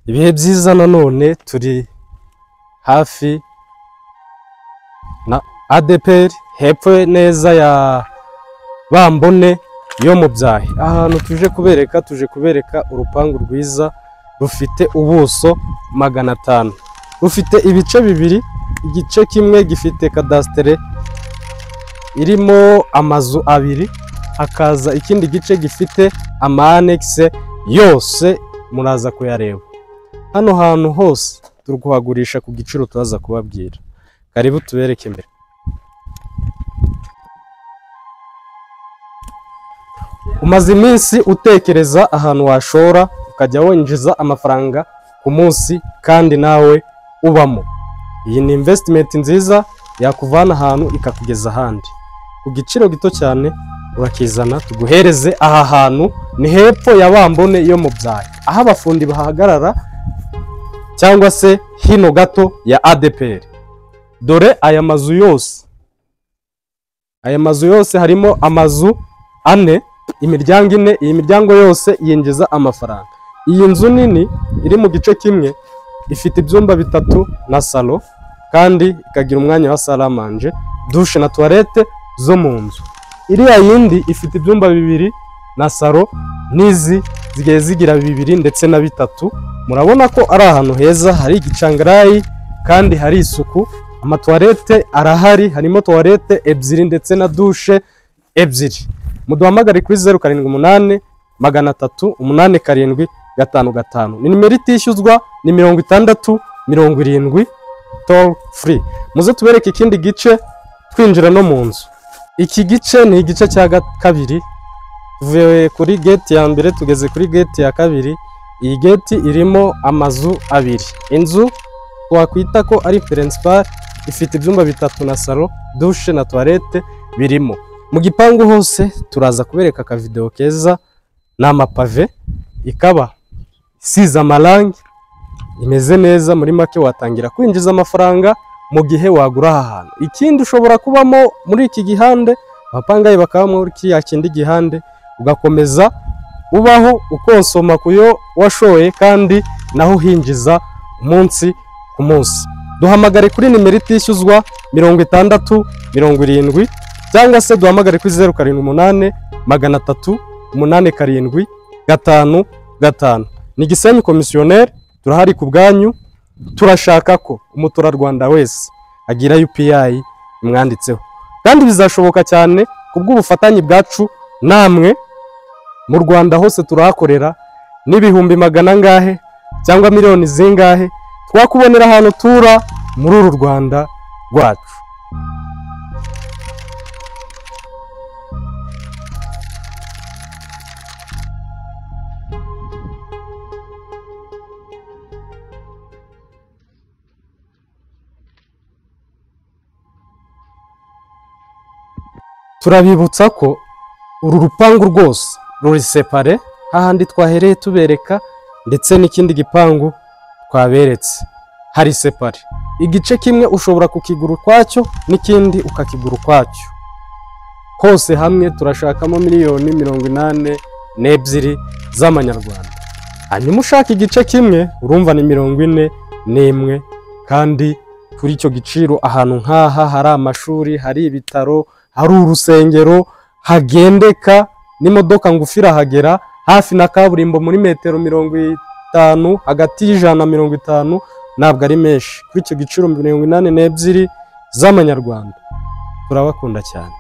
Ibihe byiza nanone turi hafi na ADEPR hepfo neza ya Bambone yo mu Byahi. Ahantu tuje kubereka urupangu rwiza rufite ubuso 500, rufite ibice bibiri. Igice kimwe gifite kadastere irimo amazu abiri, hakaza ikindi gice gifite ama annexe yose, muraza kuyareba. Hano hantu hose turi kuhagurisha ku giciro turaza kubabwira. Karibu tubereke imbere. Umaze iminsi utekereza ahantu washora ukajya winjiza amafaranga ku munsi kandi nawe ubamo. Iyi ni investment nziza yakuvana ahantu ikakugeza ahandi ku giciro gito cyane. Urakizana tuguhereze aha hantu, ni hepfo ya Bambone yo mu Byahi, aho abafundi bahagarara cyangwa se hino gato ya ADEPR. Dore aya mazu yose, aya mazu yose harimo amazu ane, imiryango ine. Iyi miryango yose yinjiza amafaranga. Iyi nzu nini iri mu gice kimwe ifite ibyumba 3 na salo, kandi ikagira umwanya wa salle à manger, douche na toilette zo mu nzu. Iriya yindi ifite ibyumba 2 na salo, n'izi zigiye zigira 2 ndetse na 3. Murabona ko ari ahantu heza, hari igicangarayi kandi hari isuku. Amatoilette arahari, harimo toilette 2 ndetse na douche 2. Muduhamagare kuri 078 300 87 55. Ni nimero itishyuzwa, ni 60 70 toll free. Muze tubereke ikindi gice twinjira no mu nzu. Iki gice ni igice cya kabiri, tuvuye kuri gate ya mbere tugeze kuri gate ya kabiri. Iyi gate irimo amazu abiri. Inzu twakwita ko ari principal ifite ibyumba 3 na salo, douche na toilette birimo. Mu gipangu hose turaza kubereka ka video keza n'amapave, ikaba isize amarangi, imeze neza. Muri make watangira kwinjiza amafaranga mu gihe wagura aha hantu. Ikindi ushobora kubamo muri iki gihande, abapangayi bakaba muri kiriya kindi gihande, ugakomeza ubaho ukonsoma kuyo washoye kandi naho uhinjiza umunsi ku munsi. Duhamagare kuri nimero itishyuzwa 60 70, cyangwa se duhamagare kuri 078 300 87 5 5. Ni Gisenyi Commissionaire, turahari ku bwanyu. Turashaka ko umuturarwanda wese agira UPI imwanditseho, kandi bizashoboka cyane kubw'ubufatanye bwacu namwe. Mu Rwanda hose turahakorera, n'ibihumbi magana angahe cyangwa miliyoni zingahe twakubonera ahantu tura muri uru Rwanda rwacu. Turabibutsa ko uru rupangu rwose ruri separe, hahandi twahereye tubereka, ndetse n'ikindi gipangu twaberetse hari separe. Igice kimwe ushobora kukigura ukwacyo n'ikindi ukakigura ukwacyo. Hose hamwe turashakamo miliyoni 82 z'amanyarwanda. Hanyuma ushaka igice kimwe urumva ni 41, kandi kuri icyo giciro ahantu nk'aha hari amashuri, hari ibitaro, hari urusengero, hagendeka n'imodoka ngufi irahagera, hafi na kaburimbo muri metero 50, hagati y'ijana na 50, ntabwo ari menshi. Kuri icyo giciro 82 z'amanyarwanda. Turabakunda cyane.